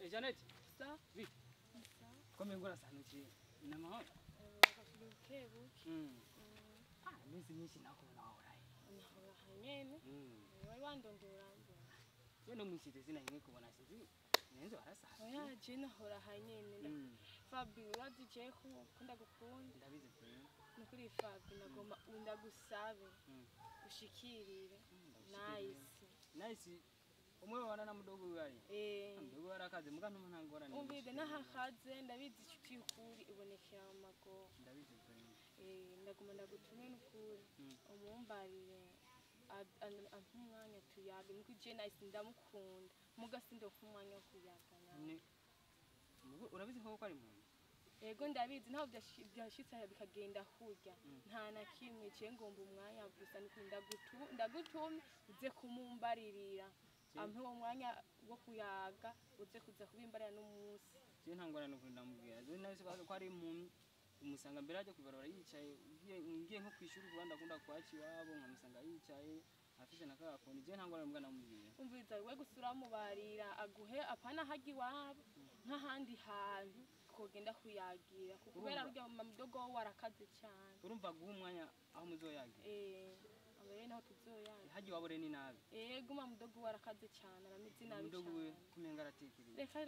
Janet. Sa. Vi. Komeye ngora sanukiye. Ni amahoro. Buke buke. Ah, iminsi myinshi nakubona wahoraye. Nahora hanyene. Wari wandondora mbona. Je no mwishyize zina rimwe kubona sinzi. Nenzo warasaza. Oya, je nahora hanyene. Fabi, urazi je ko ndagukunda. Ndabizi pe. Nukuri Fabi, nagomba undagusabe. Ushikirire. Nice. Nice. Umwe babana na mudogo wiwe ari. Eh. Mudogo we arakaze muga ntuma nta ngorane. Umvide nahakaze, ndabizi inshuti y'ukuri ibonekera mu mago. Ndabizi pe. Eh, ndaguma ndagutume n'ukuri. Umumbarire ampe umwanya tuyage, nuko je Nice ndamukunda. Muga sindonka umwanya wo kuyaga nawe. Ne. Mugo urabizi ko ari muntu. Yego ndabizi, ntaho byashitse bikagenda kurya. Nta na kimwe, je ngomba umwanya gusa, nuko ndagutumye uze kumumbaririra. Ampe uwo mwanya wo kuyaga, uze kuza kubimbarira n'umunsi. Je nta ngorane nukuri ndamubwira. Je nawe ko ari muntu umusanga mbere ajya kwibarabara yicaye, ngiye nko kwishuri kuba ndakunda kwaca iwabo nkamusanga yicaye afise na kagakoni. Je nta ngorane mbwa ndamubwira. Umviriza, we gusa uramubarira aguhe apana hajya iwabo, nk'ahandi hantu twogenda kuyagira, kuko kubera Urumva? burya mudogo we warakaze cyane. Urumva guha umwanya aho muzoyagira. Eh, aho naho tuzoyaga. Hajya iwabo rero ni nabi. Yego, mudogo we warakaze cyane, arameze nabi Mudogo we cyane. kumenga aratekereza. Reka.